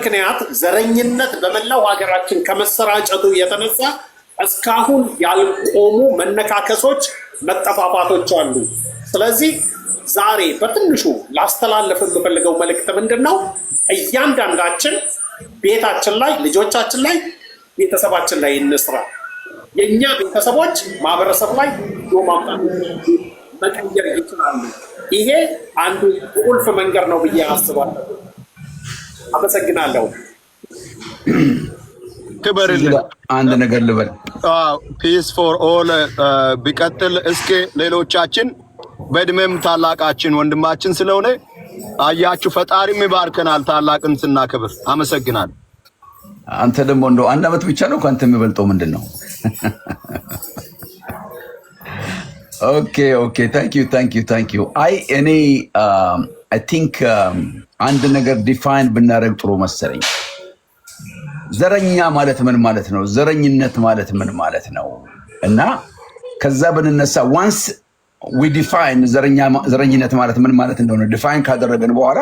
ምክንያት ዘረኝነት በመላው ሀገራችን ከመሰራጨቱ የተነሳ እስካሁን ያልቆሙ መነካከሶች፣ መጠፋፋቶች አሉ። ስለዚህ ዛሬ በትንሹ ላስተላለፍ የምፈልገው መልእክት ምንድን ነው? እያንዳንዳችን ቤታችን ላይ፣ ልጆቻችን ላይ፣ ቤተሰባችን ላይ እንስራ። የእኛ ቤተሰቦች ማህበረሰብ ላይ ማምጣት መቀየር ይችላሉ። ይሄ አንዱ ቁልፍ መንገድ ነው ብዬ አስባለሁ። አመሰግናለሁ። ክበርልን። አንድ ነገር ልበል። Peace for All ቢቀጥል እስኪ ሌሎቻችን በእድሜም ታላቃችን ወንድማችን ስለሆነ አያችሁ፣ ፈጣሪም ይባርከናል ታላቅን ስናከብር። አመሰግናለሁ። አንተ ደግሞ እንደው አንድ አመት ብቻ ነው ከአንተ የሚበልጠው ምንድን ነው? Okay, thank you, thank you, thank you። አይ እኔ I think አንድ ነገር define ብናደርግ ጥሩ መሰለኝ። ዘረኛ ማለት ምን ማለት ነው? ዘረኝነት ማለት ምን ማለት ነው? እና ከዛ ብንነሳ once we define ዘረኝነት ማለት ምን ማለት እንደሆነ define ካደረገን በኋላ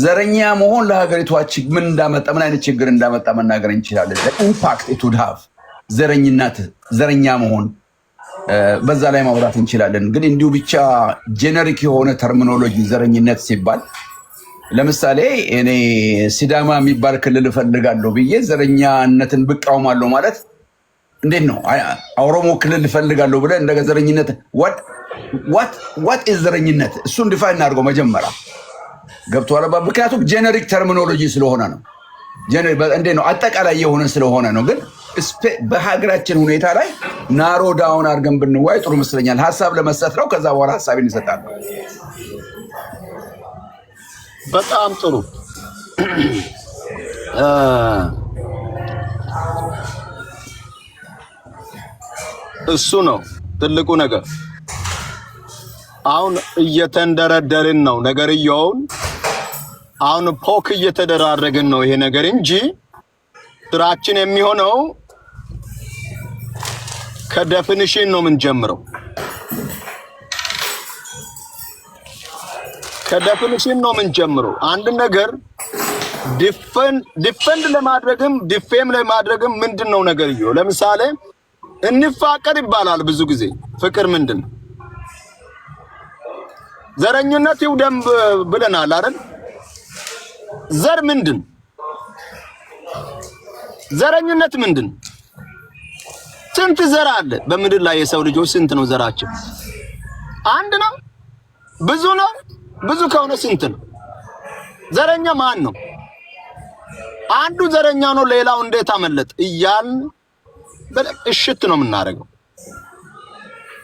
ዘረኛ መሆን ለሀገሪቷ ምን እንዳመጣ፣ ምን አይነት ችግር እንዳመጣ መናገር እንችላለን። Impact it would have ዘረኝነት፣ ዘረኛ መሆን በዛ ላይ ማውራት እንችላለን። ግን እንዲሁ ብቻ generic የሆነ terminology ዘረኝነት ሲባል ለምሳሌ እኔ ሲዳማ የሚባል ክልል እፈልጋለሁ ብዬ ዘረኛነትን ብቃውማለሁ ማለት እንዴት ነው? ኦሮሞ ክልል እፈልጋለሁ ብለህ እንደ ዘረኝነት what is ዘረኝነት? እሱን define እናድርገው መጀመሪያ። ገብቶሃል? ምክንያቱም generic terminology ስለሆነ ነው። እንዴት ነው አጠቃላይ የሆነ ስለሆነ ነው። ግን በሀገራችን ሁኔታ ላይ narrow down አድርገን ብንወያይ ጥሩ ይመስለኛል። ሀሳብ ለመስጠት ነው። ከዛ በኋላ ሀሳብ እንሰጣለን። በጣም ጥሩ። እሱ ነው ትልቁ ነገር። አሁን እየተንደረደርን ነው ነገርየውን። አሁን poke እየተደራረግን ነው ይሄ ነገር እንጂ ስራችን የሚሆነው ከ definition ነው የምንጀምረው። ከ definition ነው የምንጀምረው። አንድ ነገር defend ለማድረግም defame ለማድረግም ምንድን ነው ነገርየው? ለምሳሌ እንፋቀር ይባላል ብዙ ጊዜ። ፍቅር ምንድን ነው? ዘረኝነት ይውደም ብለናል አይደል? ዘር ምንድን? ዘረኝነት ምንድን? ስንት ዘር አለ በምድር ላይ? የሰው ልጆች ስንት ነው ዘራችን? አንድ ነው? ብዙ ነው? ብዙ ከሆነ ስንት ነው? ዘረኛ ማን ነው? አንዱ ዘረኛ ነው፣ ሌላው እንዴት አመለጥ እያልን እሽት ነው የምናደርገው።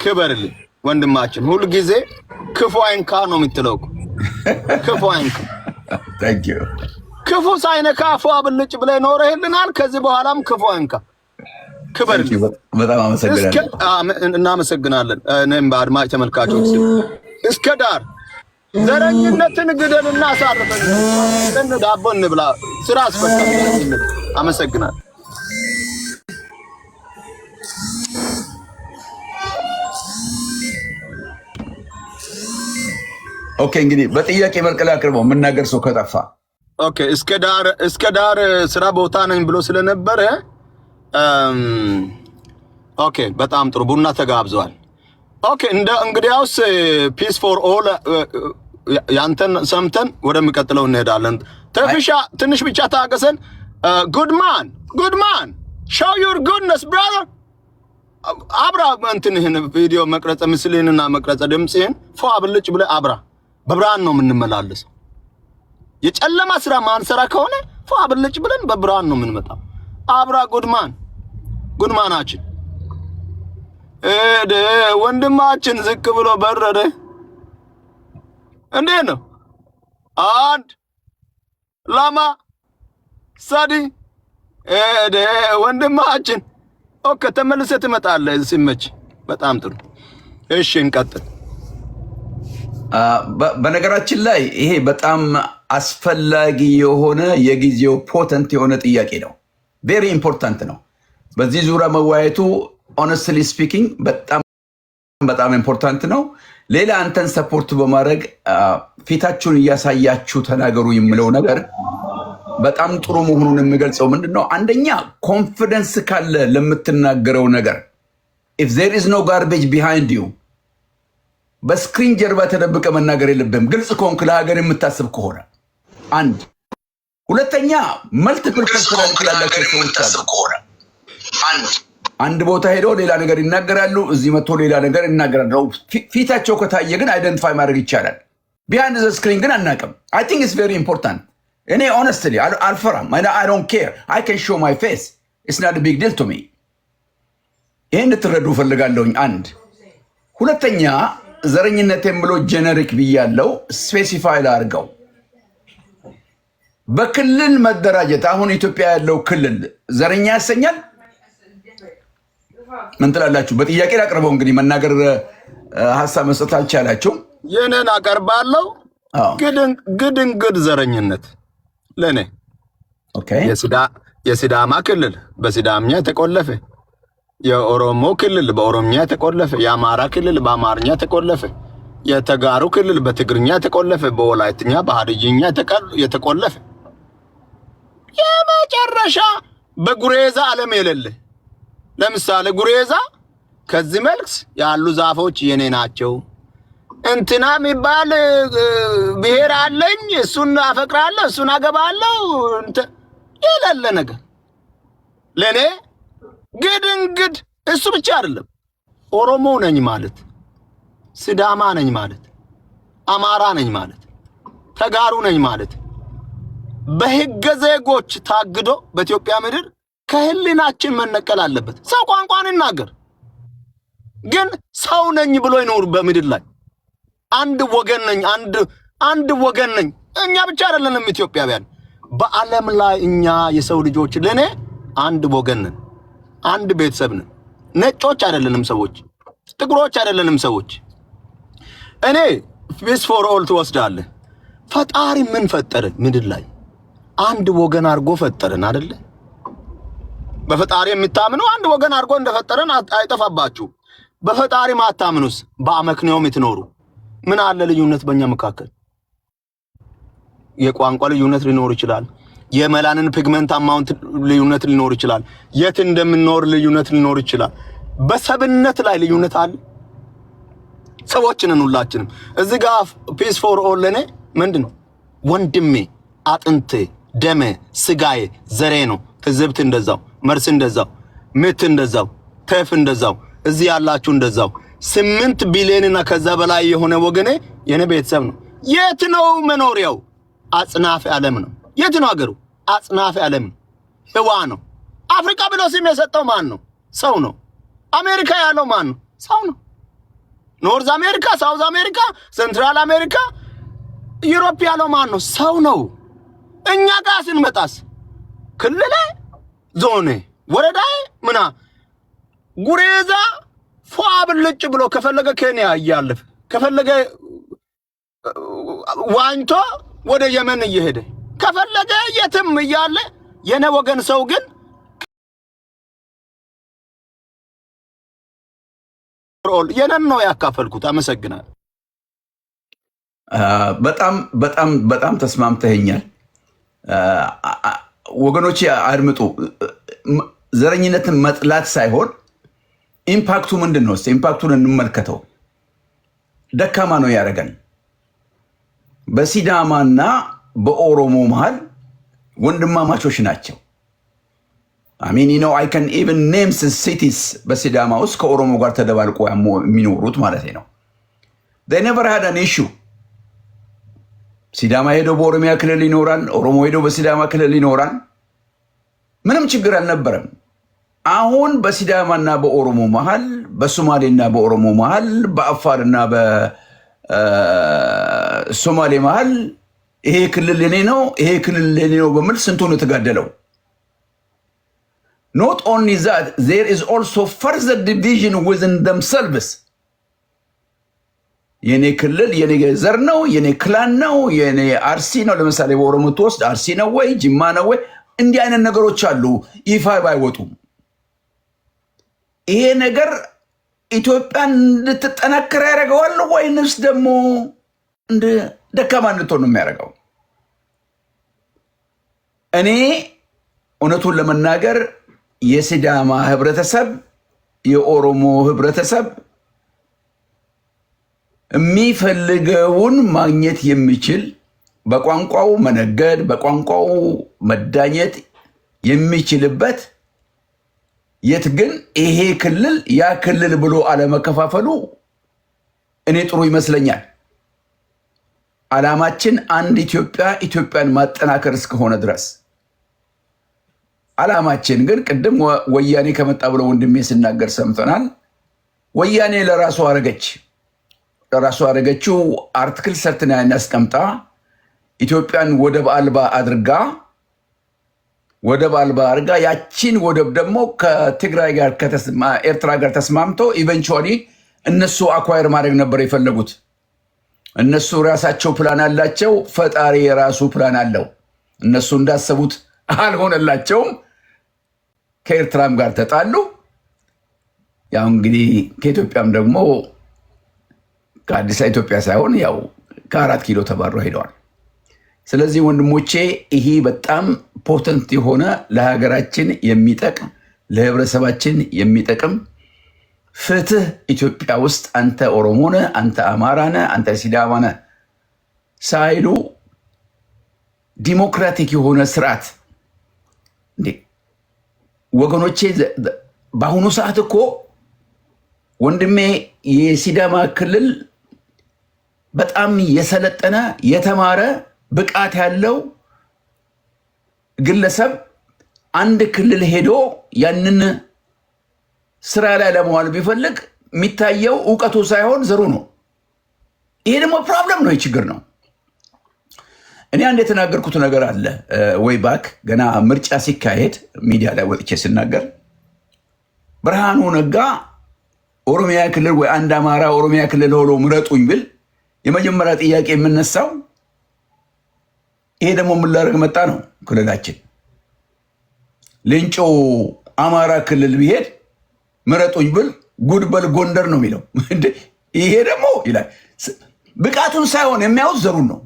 ክበርልኝ ወንድማችን፣ ሁልጊዜ ክፉ አይንካ ነው የምትለው። ክፉ አይንካ፣ ክፉ ሳይነካ ፏ ብልጭ ብለህ ኖረህልናል። ከዚህ በኋላም ክፉ አይንካ። ክበርልኝ። በጣም አመሰግናለሁ። እናመሰግናለን። እኔም በአድማጭ ተመልካቾች እስከ ዳር ዘረኝነትን ግደልና አሳርፈን ዳቦ እንብላ። ስራ አስፈታ። አመሰግናለሁ። Okay እንግዲህ በጥያቄ መልክ ላቅርበው የምናገር ሰው ከጠፋ Okay። እስከ ዳር ስራ ቦታ ነኝ ብሎ ስለነበረ okay፣ በጣም ጥሩ ቡና ተጋብዘዋል። Okay እንደ እንግዲያውስ Peace for All ያንተን ሰምተን ወደሚቀጥለው እንሄዳለን። ተፊሻ ትንሽ ብቻ ታገሰን። Good man, good man, show your goodness, brother። አብራ እንትንህን ቪዲዮ መቅረጸ ምስልህንና መቅረጸ ድምፅህን ፏ ብልጭ ብለህ አብራ። በብርሃን ነው የምንመላለሰው። የጨለማ ስራ ማንሰራ ከሆነ ፏ ብልጭ ብለን በብርሃን ነው የምንመጣው። አብራ good man፣ good man ኣችን ወንድማችን ዝቅ ብሎ በረረ። እንዴት ነው? አንድ ላማ ሳዲ ወንድማችን። Okay ተመልሰህ ትመጣለህ ሲመች። በጣም ጥሩ። እሺ እንቀጥል። በነገራችን ላይ ይሄ በጣም አስፈላጊ የሆነ የጊዜው potent የሆነ ጥያቄ ነው። Very important ነው። በዚህ ዙሪያ መወያየቱ honestly speaking በጣም በጣም important ነው። ሌላ አንተን support በማድረግ ፊታችሁን እያሳያችሁ ተናገሩ የምለው ነገር በጣም ጥሩ መሆኑን የሚገልጸው ምንድን ነው? አንደኛ confidence ካለ ለምትናገረው ነገር፣ if there is no garbage behind you፣ በ screen ጀርባ ተደብቀህ መናገር የለብህም። ግልጽ ከሆንክ፣ ለሀገር የምታስብ ከሆነ አንድ። ሁለተኛ multiple personality ያላቸው ሰዎች አሉ። አንድ ቦታ ሄደው ሌላ ነገር ይናገራሉ፣ እዚህ መጥቶ ሌላ ነገር ይናገራሉ። ፊታቸው ከታየ ግን identify ማድረግ ይቻላል። Behind the screen ግን አናውቅም። I think it's very important። እኔ honestly አልፈራም። I don't care, I can show my face, it's not big deal to me። ይሄን እንድትረዱ እፈልጋለሁኝ። አንድ። ሁለተኛ ዘረኝነት የምለው generic ብያለው፣ specify ላድርገው። በክልል መደራጀት፣ አሁን ኢትዮጵያ ያለው ክልል ዘረኛ ያሰኛል? ምን ትላላችሁ? በጥያቄ ላቅርበው። እንግዲህ መናገር ሀሳብ መስጠት አልቻላችሁም። የኔን አቀርባለሁ። ግድንግድ ዘረኝነት ለእኔ የሲዳማ ክልል በሲዳምኛ የተቆለፈ፣ የኦሮሞ ክልል በኦሮምኛ የተቆለፈ፣ የአማራ ክልል በአማርኛ የተቆለፈ፣ የተጋሩ ክልል በትግርኛ የተቆለፈ፣ በወላይትኛ በሀዲይኛ የተቆለፈ፣ የመጨረሻ በጉሬዛ ዓለም የሌለ። ለምሳሌ ጉሬዛ ከዚህ መልክ ያሉ ዛፎች የኔ ናቸው፣ እንትና የሚባል ብሔር አለኝ፣ እሱን አፈቅራለሁ፣ እሱን አገባለሁ፣ የሌለ ነገር ለእኔ ግድንግድ። እሱ ብቻ አይደለም፣ ኦሮሞ ነኝ ማለት፣ ሲዳማ ነኝ ማለት፣ አማራ ነኝ ማለት፣ ተጋሩ ነኝ ማለት በሕገ ዜጎች ታግዶ በኢትዮጵያ ምድር ከህሊናችን መነቀል አለበት። ሰው ቋንቋን ይናገር፣ ግን ሰው ነኝ ብሎ ይኖር በምድር ላይ። አንድ ወገን ነኝ፣ አንድ ወገን ነኝ። እኛ ብቻ አይደለንም ኢትዮጵያውያን፣ በዓለም ላይ እኛ የሰው ልጆች ለእኔ አንድ ወገን ነን፣ አንድ ቤተሰብ ነን። ነጮች አይደለንም ሰዎች፣ ጥቁሮች አይደለንም ሰዎች። እኔ peace for all ትወስዳለህ። ፈጣሪ ምን ፈጠረ? ምድር ላይ አንድ ወገን አድርጎ ፈጠረን አይደለ? በፈጣሪ የምታምኑ አንድ ወገን አድርጎ እንደፈጠረን አይጠፋባችሁ። በፈጣሪ ማታምኑስ በአመክንዮ የምትኖሩ ምን አለ ልዩነት በእኛ መካከል? የቋንቋ ልዩነት ሊኖር ይችላል። የ melanin pigment amount ልዩነት ሊኖር ይችላል። የት እንደምንኖር ልዩነት ሊኖር ይችላል። በሰብነት ላይ ልዩነት አለ። ሰዎች ነን ሁላችንም። እዚህ ጋር peace for all ለኔ ምንድን ነው? ወንድሜ፣ አጥንቴ፣ ደሜ፣ ስጋዬ፣ ዘሬ ነው። ትዝብት እንደዛው፣ መርስ እንደዛው፣ ምት እንደዛው፣ ተፍ እንደዛው፣ እዚህ ያላችሁ እንደዛው። 8 ቢሊዮንና ከዛ በላይ የሆነ ወገኔ የኔ ቤተሰብ ነው። የት ነው መኖሪያው? አጽናፈ ዓለም ነው። የት ነው አገሩ? አጽናፈ ዓለም ነው። ህዋ ነው። አፍሪካ ብሎ ስም የሰጠው ማን ነው? ሰው ነው። አሜሪካ ያለው ማን ነው? ሰው ነው። North America፣ South America፣ Central America፣ Europe ያለው ማን ነው? ሰው ነው። እኛ ጋር ስንመጣስ ክልሌ፣ ዞኔ፣ ወረዳዬ ምና ጉሬዛ ፏ ብልጭ ብሎ ከፈለገ ኬንያ እያለፈ፣ ከፈለገ ዋኝቶ ወደ የመን እየሄደ፣ ከፈለገ የትም እያለ የኔ ወገን ሰው ግን የነን ነው ያካፈልኩት። አመሰግናለሁ። በጣም በጣም በጣም ተስማምተኸኛል። ወገኖች አድምጡ። ዘረኝነትን መጥላት ሳይሆን impact ኡ ምንድን ነው? Impact ኡን እንመልከተው። ደካማ ነው ያደረገን። በሲዳማና በኦሮሞ መሃል ወንድማማቾች ናቸው። I mean, I can even name cities በሲዳማ ውስጥ ከኦሮሞ ጋር ተደባልቆ የሚኖሩት ማለት ነው። Never had an issue። ሲዳማ ሄዶ በኦሮሚያ ክልል ይኖራል፣ ኦሮሞ ሄዶ በሲዳማ ክልል ይኖራል። ምንም ችግር አልነበረም። አሁን በሲዳማና በኦሮሞ መሀል፣ በሶማሌና በኦሮሞ መሀል፣ በአፋርና በሶማሌ መሀል ይሄ ክልል የኔ ነው፣ ይሄ ክልል የኔ ነው በሚል ስንቱ ነው የተጋደለው? Not only that, there is also further division within themselves። የኔ ክልል የኔ ዘር ነው፣ የኔ clan ነው፣ የኔ አርሲ ነው። ለምሳሌ በኦሮሞ ትወስድ አርሲ ነው ወይ ጅማ ነው ወይ? እንዲህ አይነት ነገሮች አሉ፣ ይፋ ባይወጡም። ይሄ ነገር ኢትዮጵያን እንድትጠናከር ያደርገዋል ወይንስ ደግሞ እንደ ደካማ እንድትሆን ነው የሚያደርገው? እኔ እውነቱን ለመናገር የሲዳማ ህብረተሰብ፣ የኦሮሞ ህብረተሰብ የሚፈልገውን ማግኘት የሚችል፣ በቋንቋው መነገድ፣ በቋንቋው መዳኘት የሚችልበት የት ግን ይሄ ክልል ያ ክልል ብሎ አለመከፋፈሉ እኔ ጥሩ ይመስለኛል። ዓላማችን አንድ ኢትዮጵያ፣ ኢትዮጵያን ማጠናከር እስከሆነ ድረስ። ዓላማችን ግን ቅድም ወያኔ ከመጣ ብሎ ወንድሜ ሲናገር ሰምተናል። ወያኔ ለራሱ አረገች፣ ለራሱ አረገችው። Article 39 አስቀምጣ ኢትዮጵያን ወደብ አልባ አድርጋ፣ ወደብ አልባ አድርጋ ያቺን ወደብ ደግሞ ከትግራይ ጋር፣ ኤርትራ ጋር ተስማምቶ eventually እነሱ acquire ማድረግ ነበር የፈለጉት። እነሱ ራሳቸው ፕላን አላቸው። ፈጣሪ የራሱ ፕላን አለው። እነሱ እንዳሰቡት አልሆነላቸውም። ከኤርትራም ጋር ተጣሉ። ያው እንግዲህ ከኢትዮጵያም ደግሞ ከአዲስ ኢትዮጵያ ሳይሆን ያው ከአራት ኪሎ ተባረው ሄደዋል። ስለዚህ ወንድሞቼ፣ ይሄ በጣም potent የሆነ፣ ለሀገራችን የሚጠቅም፣ ለህብረተሰባችን የሚጠቅም ፍትህ ኢትዮጵያ ውስጥ አንተ ኦሮሞ ነህ፣ አንተ አማራ ነህ፣ አንተ ሲዳማ ነህ ሳይሉ ዲሞክራቲክ የሆነ ስርዓት። እንዴ ወገኖቼ፣ በአሁኑ ሰዓት እኮ ወንድሜ የሲዳማ ክልል በጣም የሰለጠነ፣ የተማረ፣ ብቃት ያለው ግለሰብ አንድ ክልል ሄዶ ያንን ስራ ላይ ለመዋል ቢፈልግ የሚታየው እውቀቱ ሳይሆን ዘሩ ነው። ይሄ ደግሞ problem ነው፣ ችግር ነው። እኔ አንድ የተናገርኩት ነገር አለ። Way back ገና ምርጫ ሲካሄድ ሚዲያ ላይ ወጥቼ ስናገር ብርሃኑ ነጋ ኦሮሚያ ክልል ወይ አንድ አማራ ኦሮሚያ ክልል ሆኖ ምረጡኝ ብል የመጀመሪያ ጥያቄ የምነሳው ይሄ ደግሞ ምን ላደርግ መጣ ነው ክልላችን። ሌንጮ አማራ ክልል ቢሄድ ምረጡኝ ብል ጉድ በል ጎንደር ነው የሚለው። ይሄ ደግሞ ይላል። ብቃቱን ሳይሆን የሚያዩት ዘሩን ነው።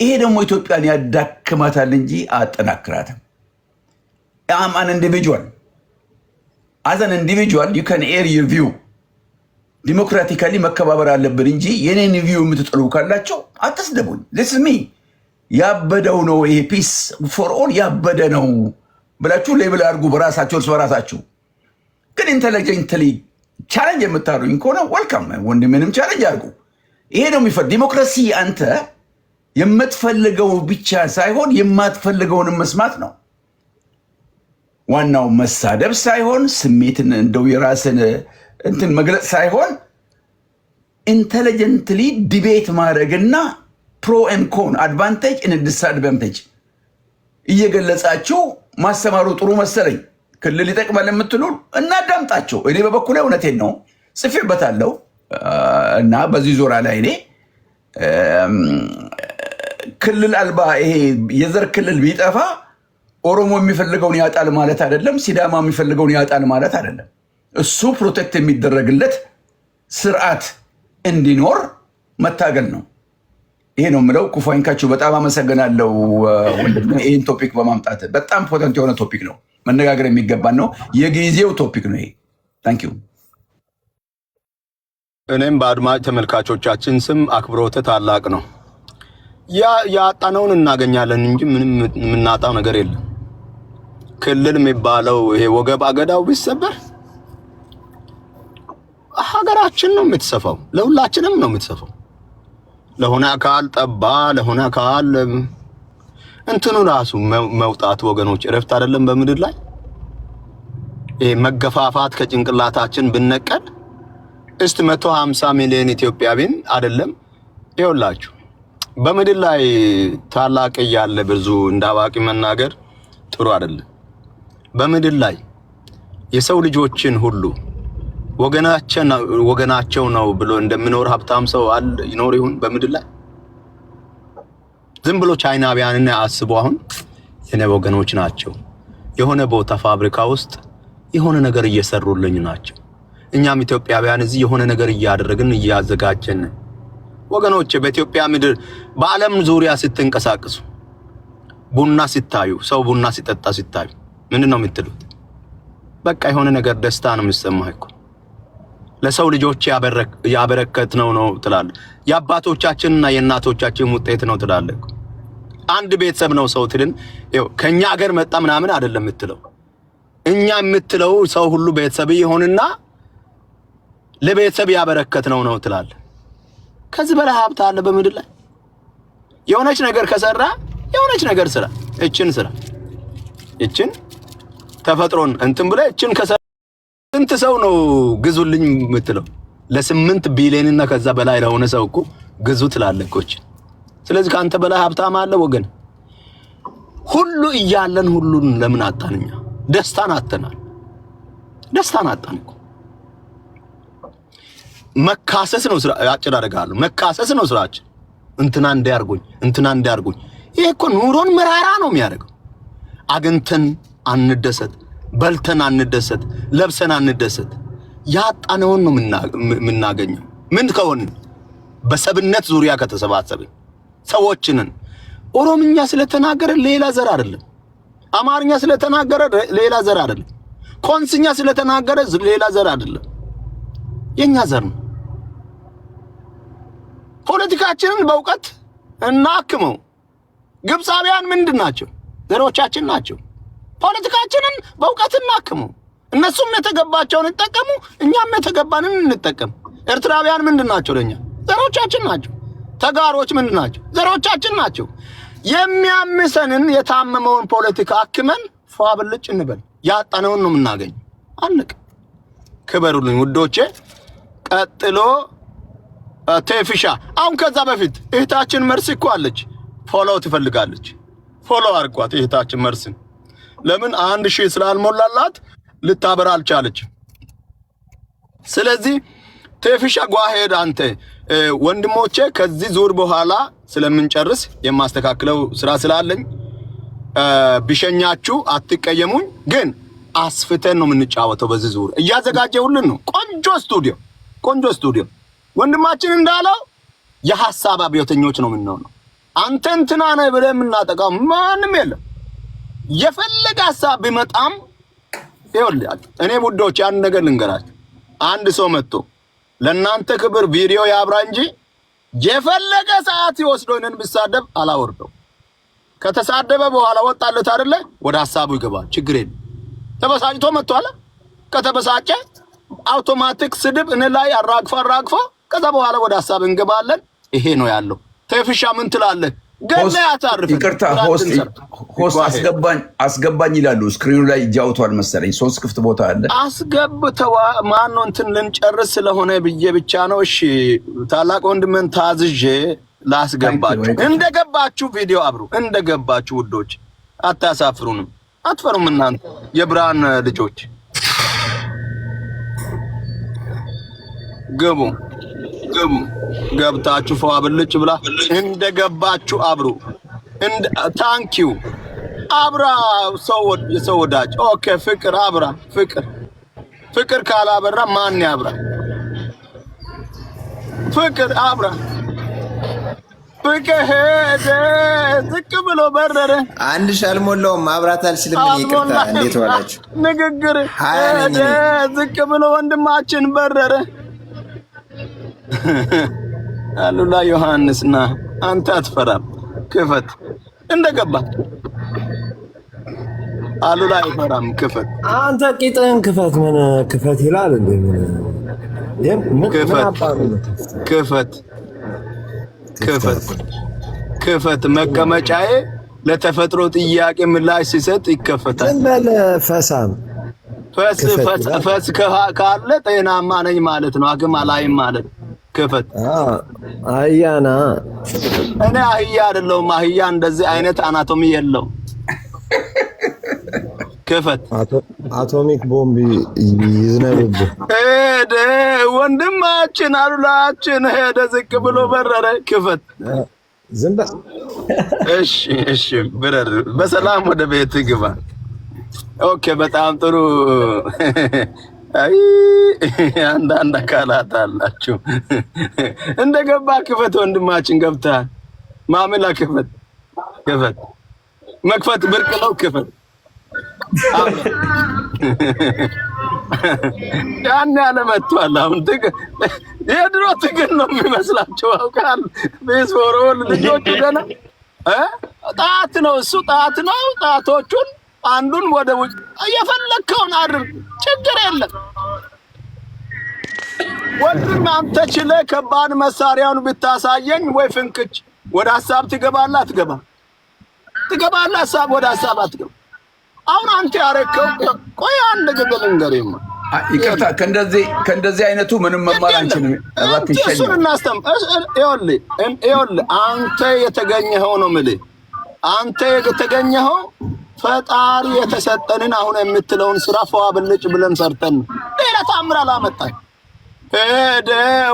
ይሄ ደግሞ ኢትዮጵያን ያዳክማታል እንጂ አያጠናክራትም። I'm an individual. As an individual you can air your view. Democratically መከባበር አለብን እንጂ የኔን view የምትጠሉ ካላችሁ አትስደቡኝ። This is me። ያበደው ነው ይሄ፣ peace for all ያበደ ነው ብላችሁ label አድርጉ በራሳችሁ፣ እርስ በራሳችሁ። ግን intelligently challenge የምታደርጉኝ ከሆነ welcome፣ ወንድሜንም challenge አድርጉ። ይሄ ነው የሚፈ ዲሞክራሲ። አንተ የምትፈልገው ብቻ ሳይሆን የማትፈልገውንም መስማት ነው። ዋናው መሳደብ ሳይሆን፣ ስሜትን እንደው የራስን እንትን መግለጽ ሳይሆን intelligently debate ማድረግና pro and con፣ advantage and disadvantage እየገለጻችሁ ማስተማሩ ጥሩ መሰለኝ። ክልል ይጠቅማል የምትሉ እናዳምጣቸው። እኔ በበኩሌ እውነቴን ነው ጽፌበታለሁ እና በዚህ ዙሪያ ላይ እኔ ክልል አልባ ይሄ የዘር ክልል ቢጠፋ ኦሮሞ የሚፈልገውን ያጣል ማለት አይደለም። ሲዳማ የሚፈልገውን ያጣል ማለት አይደለም። እሱ protect የሚደረግለት ስርዓት እንዲኖር መታገል ነው። ይሄ ነው የምለው። ክፉ አይንካችሁ። በጣም አመሰግናለሁ ወንድሜ፣ ይህን topic በማምጣት። በጣም potent የሆነ topic ነው፣ መነጋገር የሚገባን ነው። የጊዜው topic ነው ይሄ። Thank you። እኔም በአድማጭ ተመልካቾቻችን ስም አክብሮት ታላቅ ነው። ያ ያጣነውን እናገኛለን እንጂ ምንም የምናጣው ነገር የለም። ክልል የሚባለው ይሄ ወገብ አገዳው ቢሰበር ሀገራችን ነው የምትሰፋው፣ ለሁላችንም ነው የምትሰፋው። ለሆነ አካል ጠባ፣ ለሆነ አካል እንትኑ ራሱ መውጣት ወገኖች እረፍት አይደለም በምድር ላይ። ይሄ መገፋፋት ከጭንቅላታችን ብነቀል እስቲ 150 ሚሊዮን ኢትዮጵያዊን አይደለም ይኸውላችሁ፣ በምድር ላይ ታላቅ እያለ ብዙ እንደ አዋቂ መናገር ጥሩ አይደለም። በምድር ላይ የሰው ልጆችን ሁሉ ወገናቸው ነው ብሎ እንደሚኖር ሀብታም ሰው አለ ይኖር ይሁን በምድር ላይ? ዝም ብሎ ቻይናውያንን አስቦ አሁን የኔ ወገኖች ናቸው፣ የሆነ ቦታ ፋብሪካ ውስጥ የሆነ ነገር እየሰሩልኝ ናቸው። እኛም ኢትዮጵያውያን እዚህ የሆነ ነገር እያደረግን እያዘጋጀን። ወገኖች፣ በኢትዮጵያ ምድር በዓለም ዙሪያ ስትንቀሳቀሱ ቡና ሲታዩ፣ ሰው ቡና ሲጠጣ ሲታዩ ምንድን ነው የምትሉት? በቃ የሆነ ነገር ደስታ ነው የሚሰማህ እኮ። ለሰው ልጆች ያበረከትነው ነው ትላለህ። የአባቶቻችንና የእናቶቻችን ውጤት ነው ትላለህ። አንድ ቤተሰብ ነው ሰው ትልን ከኛ አገር መጣ ምናምን አይደለም የምትለው። እኛ የምትለው ሰው ሁሉ ቤተሰብ ይሆንና ለቤተሰብ ያበረከትነው ነው ትላለህ። ከዚህ በላይ ሀብት አለ በምድር ላይ? የሆነች ነገር ከሰራ የሆነች ነገር ስራ፣ እችን ስራ፣ እችን ተፈጥሮን እንትን ብለህ እችን ከሰራ ስንት ሰው ነው ግዙልኝ የምትለው? ለ8 ቢሊዮን እና ከዛ በላይ ለሆነ ሰው እኮ ግዙ ትላለህ እኮ እችን። ስለዚህ ከአንተ በላይ ሀብታም አለ ወገን? ሁሉ እያለን ሁሉን ለምን አጣን? እኛ ደስታን አጥተናል። ደስታን አጣን እኮ። መካሰስ ነው ስራ። አጭር አደርጋለሁ። መካሰስ ነው ስራችን። እንትና እንዲያርጉኝ፣ እንትና እንዲያርጉኝ። ይሄ እኮ ኑሮን መራራ ነው የሚያደርገው። አግኝተን አንደሰት፣ በልተን አንደሰት፣ ለብሰን አንደሰት። ያጣነውን ነው የምናገኘው። ምን ከሆን በሰብነት ዙሪያ ከተሰባሰብን ሰዎችንን ኦሮምኛ ስለተናገረ ሌላ ዘር አይደለም። አማርኛ ስለተናገረ ሌላ ዘር አይደለም። ኮንስኛ ስለተናገረ ሌላ ዘር አይደለም። የኛ ዘር ነው። ፖለቲካችንን በእውቀት እናክመው። ግብፃውያን ምንድን ናቸው? ዘሮቻችን ናቸው። ፖለቲካችንን በእውቀት እናክመው። እነሱም የተገባቸውን ይጠቀሙ፣ እኛም የተገባንን እንጠቀም። ኤርትራውያን ምንድን ናቸው? ለእኛ ዘሮቻችን ናቸው። ተጋሮች ምንድን ናቸው? ዘሮቻችን ናቸው። የሚያምሰንን የታመመውን ፖለቲካ አክመን ፏ ብልጭ እንበል። ያጣነውን ነው የምናገኝ። አለቀ። ክበሩልኝ ውዶቼ። ቀጥሎ ቴፊሻ። አሁን ከዛ በፊት እህታችን መርሲ እኮ አለች፣ follow ትፈልጋለች። Follow አድርጓት እህታችን መርሲን። ለምን 1000 ስላልሞላላት ልታበራ አልቻለች። ስለዚህ ቴፊሻ go ahead አንተ። ወንድሞቼ፣ ከዚህ ዙር በኋላ ስለምንጨርስ የማስተካክለው ስራ ስላለኝ ብሸኛችሁ አትቀየሙኝ። ግን አስፍተን ነው የምንጫወተው። በዚህ ዙር እያዘጋጀሁልን ነው። ቆንጆ ስቱዲዮ፣ ቆንጆ ስቱዲዮ። ወንድማችን እንዳለው የሀሳብ አብዮተኞች ነው የምንሆነው። አንተ እንትና ነህ ብለህ የምናጠቃው ማንም የለም። የፈለገ ሀሳብ ቢመጣም ይኸውልህ፣ እኔ ውዶች አንድ ነገር ልንገራችሁ። አንድ ሰው መጥቶ ለእናንተ ክብር ቪዲዮ ያብራ እንጂ የፈለገ ሰዓት ይወስዶ እኔን ቢሳደብ አላወርደው። ከተሳደበ በኋላ ወጣለት አይደለ ወደ ሀሳቡ ይገባል። ችግር የለም። ተበሳጭቶ መጥቷል። ከተበሳጨ አውቶማቲክ ስድብ እኔ ላይ አራግፎ አራግፎ ከዛ በኋላ ወደ ሀሳብ እንገባለን። ይሄ ነው ያለው። ቴፍሻ ምን ትላለህ? ገና ያሳርፍ። ይቅርታ፣ host አስገባኝ አስገባኝ ይላሉ። Screen ኑ ላይ እጅ አውጥቷል መሰለኝ። ሶስት ክፍት ቦታ አለ። አስገብተዋ ማነው እንትን ልንጨርስ ስለሆነ ብዬ ብቻ ነው። እሺ ታላቅ ወንድምን ታዝዤ ላስገባችሁ። እንደገባችሁ ቪዲዮ አብሩ። እንደገባችሁ ውዶች፣ አታሳፍሩንም፣ አትፈሩም። እናንተ የብርሃን ልጆች ግቡ ግቡ። ገብታችሁ ፈዋ ብልጭ ብላ እንደገባችሁ አብሩ። Thank you አብራ የሰው ወዳጅ። Okay ፍቅር አብራ። ፍቅር ፍቅር ካላበራ ማን ያብራ? ፍቅር አብራ። ፍቅር ሄደ ዝቅ ብሎ በረረ። 1000 አልሞላውም፣ ማብራት አልችልም። እኔ ይቅርታ። እንዴት ዋላችሁ? ንግግር 20 ነኝ ሄደ እኔ። ዝቅ ብሎ ወንድማችን በረረ። አሉላ ዮሐንስ ና፣ አንተ አትፈራም። ክፈት እንደገባ አሉላ አይፈራም። ክፈት። አንተ ቂጥህን ክፈት። ምን ክፈት ይላል እንዴ? ምን ምን ክፈት። አባሩ ነው? ክፈት ክፈት ክፈት። መቀመጫዬ ለተፈጥሮ ጥያቄ ምላሽ ሲሰጥ ይከፈታል። ዝም በል ፈሳም። ፈስ ክፈት ፈስ ይላል። ፈስ ካለ ጤናማ ነኝ ማለት ነው። አግም አላይም ማለት ክፈት። አህያና እኔ አህያ አይደለሁም። አህያ እንደዚህ አይነት anatomy የለውም። ክፈት። Atomic bomb ይዝነብብህ። ሄደ ወንድማችን አሉላችን ሄደ፣ ዝቅ ብሎ በረረ። ክፈት። ዝም በል። እሺ እሺ፣ ብረር፣ በሰላም ወደ ቤት ግባ። Okay፣ በጣም ጥሩ። አይ አንዳንድ አካላት አላችሁ። እንደገባ ክፈት፣ ወንድማችን ገብተሃል። ማምላ ክፈት፣ ክፈት። መክፈት ብርቅ ነው። ክፈት። ያን ያለ መጥቷል። አሁን የድሮ ትግል ነው የሚመስላቸው። አውቃል። Peace for all ልጆቹ ገና ጣት ነው፣ እሱ ጣት ነው። ጣቶቹን አንዱን ወደ ውጭ እየፈለግከውን አድርግ፣ ችግር የለም ወንድም። አንተ ችለህ ከባድ መሳሪያውን ብታሳየኝ ወይ ፍንክች ወደ ሀሳብ ትገባለህ አትገባ? ትገባለህ ሀሳብ ወደ ሀሳብ አትገባ። አሁን አንተ ያረከው፣ ቆይ አንድ ጊዜ ልንገርህማ። ይቅርታ፣ ከእንደዚህ አይነቱ ምንም መማር አንችልም። እባክህ። እሱን እናስተም። ይኸውልህ ይኸውልህ፣ አንተ የተገኘኸው ነው የምልህ፣ አንተ የተገኘኸው ፈጣሪ የተሰጠንን አሁን የምትለውን ስራ ፈዋ ብልጭ ብለን ሰርተን ሌላ ታምር አላመጣን። ሄደ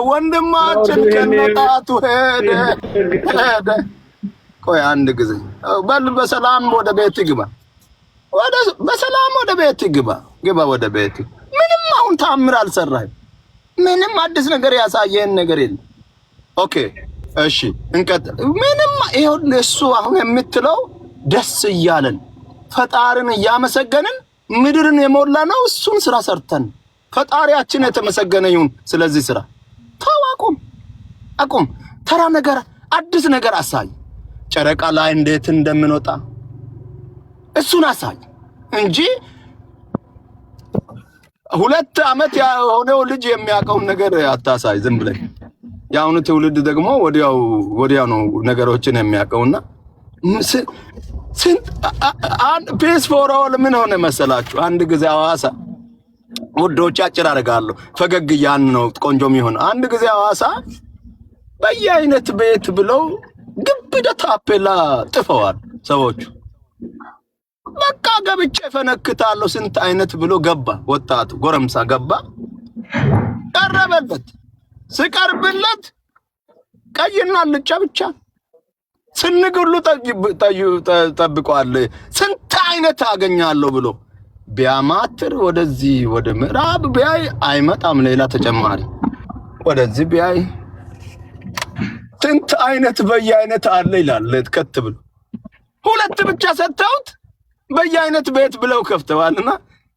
ወንድማችን ከነጣቱ ሄደ ሄደ። ቆይ አንድ ጊዜ በል፣ በሰላም ወደ ቤት ግባ። ወደ በሰላም ወደ ቤት ግባ፣ ግባ ወደ ቤት። ምንም አሁን ታምር አልሰራህም። ምንም አዲስ ነገር ያሳየህን ነገር የለም። Okay እሺ እንቀጥል። ምንም ይኸውልህ፣ እሱ አሁን የምትለው ደስ እያለን ፈጣሪን እያመሰገንን ምድርን የሞላ ነው። እሱን ስራ ሰርተን ፈጣሪያችን የተመሰገነ ይሁን። ስለዚህ ስራ ተው፣ አቁም፣ አቁም። ተራ ነገር አዲስ ነገር አሳይ። ጨረቃ ላይ እንዴት እንደምንወጣ እሱን አሳይ እንጂ 2 ዓመት የሆነው ልጅ የሚያውቀውን ነገር አታሳይ ዝም ብለህ። የአሁኑ ትውልድ ደግሞ ወዲያው ወዲያው ነው ነገሮችን የሚያውቀውና ስንት peace for all ምን ሆነ መሰላችሁ? አንድ ጊዜ ሐዋሳ፣ ውዶች፣ አጭር አደርጋለሁ። ፈገግ እያን ነው ቆንጆ የሚሆን። አንድ ጊዜ ሐዋሳ በየአይነት ቤት ብለው ግብደ ታፔላ ጥፈዋል ሰዎቹ። በቃ ገብቼ ፈነክታለሁ ስንት አይነት ብሎ ገባ። ወጣቱ ጎረምሳ ገባ። ቀረበለት። ስቀርብለት ቀይና አልጫ ብቻ ስንግ ሁሉ ጠብቋል። ስንት አይነት አገኛለሁ ብሎ ቢያማትር ወደዚህ ወደ ምዕራብ ቢያይ አይመጣም። ሌላ ተጨማሪ ወደዚህ ቢያይ ስንት አይነት በየአይነት አለ ይላል። ከት ብሎ ሁለት ብቻ ሰጥተውት በየአይነት ቤት ብለው ከፍተዋልና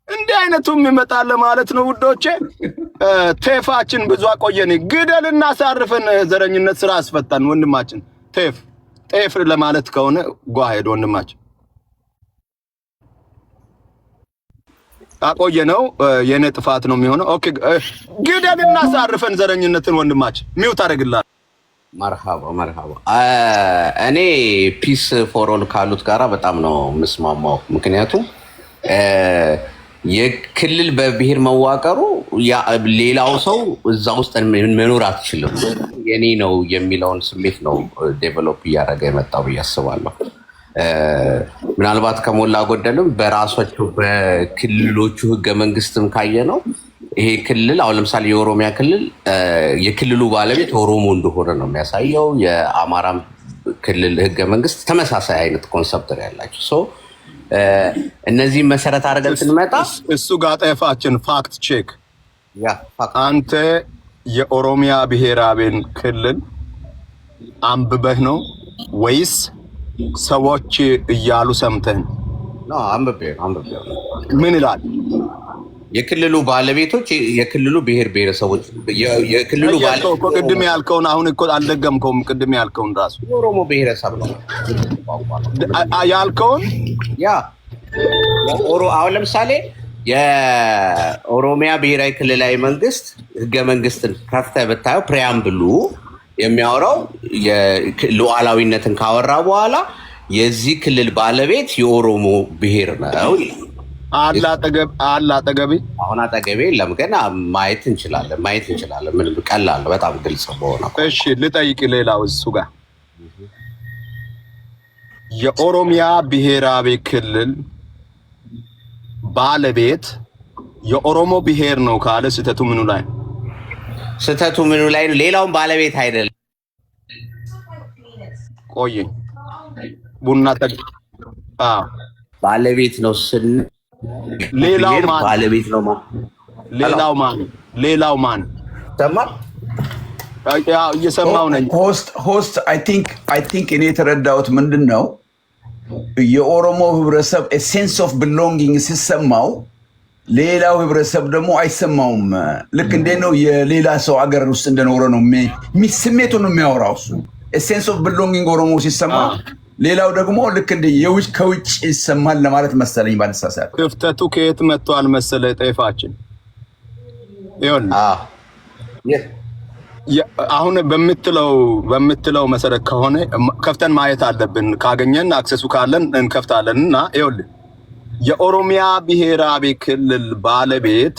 እንዲህ አይነቱም ይመጣል ማለት ነው ውዶቼ። ቴፋችን ብዙ አቆየን። ግደልና አሳርፈን ዘረኝነት ስራ አስፈታን ወንድማችን። ቴፍ ጤፍ ለማለት ከሆነ go ahead ወንድማችን፣ አቆየ ነው የኔ ጥፋት ነው የሚሆነው። Okay ግደልና አሳርፈን ዘረኝነትን ወንድማችን፣ mute አደርግልሃለሁ። መርሃባ መርሃባ። እኔ peace for all ካሉት ጋራ በጣም ነው የምስማማው። ምክንያቱም የክልል በብሔር መዋቀሩ ሌላው ሰው እዛ ውስጥ መኖር አትችልም፣ የኔ ነው የሚለውን ስሜት ነው develop እያደረገ የመጣው ብዬ አስባለሁ። ምናልባት ከሞላ ጎደልም በራሳቸው በክልሎቹ ህገ መንግስትም ካየ ነው ይሄ ክልል አሁን ለምሳሌ የኦሮሚያ ክልል የክልሉ ባለቤት ኦሮሞ እንደሆነ ነው የሚያሳየው። የአማራም ክልል ህገ መንግስት ተመሳሳይ አይነት concept ነው ያላቸው። So እነዚህም መሰረት አድርገን ስንመጣ እሱ ጋር ጤፋችን fact check Yeah, fact። አንተ የኦሮሚያ ብሔራዊን ክልል አንብበህ ነው ወይስ ሰዎች እያሉ ሰምተህ ነው? No፣ አንብቤ ነው፣ አንብቤ ነው። ምን ይላል? የክልሉ ባለቤቶች የክልሉ ብሔር ብሔረሰቦች የክልሉ ያልከው እኮ ቅድም ያልከውን አሁን እኮ አልደገምከውም። ቅድም ያልከውን ራሱ የኦሮሞ ብሔረሰብ ነው ያልከውን። Yeah፣ አሁን ለምሳሌ የኦሮሚያ ብሔራዊ ክልላዊ መንግስት ህገ መንግስትን ከፍተህ ብታየው preamble ኡ የሚያወራው ሉዓላዊነትን ካወራ በኋላ የዚህ ክልል ባለቤት የኦሮሞ ብሔር ነው ይላል። አለ አጠገብ፣ አለ አጠገቤ። አሁን አጠገቤ የለም፣ ግን ማየት እንችላለን፣ ማየት እንችላለን። ምንም ቀላል ነው፣ በጣም ግልጽ በሆነ እሺ ልጠይቅ፣ ሌላው እሱ ጋር የኦሮሚያ ብሔራዊ ክልል ባለቤት የኦሮሞ ብሔር ነው ካለ ስህተቱ ምኑ ላይ ነው? ስህተቱ ምኑ ላይ ነው? ሌላውን ባለቤት አይደለም። ቆየኝ ቡና ጠ አዎ። ባለቤት ነው ስን ሌላው ብሔር ማን? ባለቤት ነው ማለት ሌላው ማን? ሌላው ማን? ይሰማል። ያው እየሰማው ነኝ። Host, I think እኔ የተረዳሁት ምንድን ነው የኦሮሞ ህብረተሰብ sense of belonging ሲሰማው ሌላው ህብረተሰብ ደግሞ አይሰማውም። ልክ እንዴት ነው የሌላ ሰው አገር ውስጥ እንደኖረ ነው ስሜቱ ነው የሚያወራው እሱ። Sense of belonging ኦሮሞ ሲሰማ ሌላው ደግሞ ልክ እንደ የውጭ ከውጭ ይሰማል ለማለት መሰለኝ ባልሳሳት። ክፍተቱ ከየት መጥቷል መሰለ ጤፋችን? ይኸውልህ፣ አሁን በምትለው መሰረት ከሆነ ከፍተን ማየት አለብን። ካገኘን access ኡ ካለን እንከፍታለን። እና ይኸውልህ፣ የኦሮሚያ ብሔራዊ ክልል ባለቤት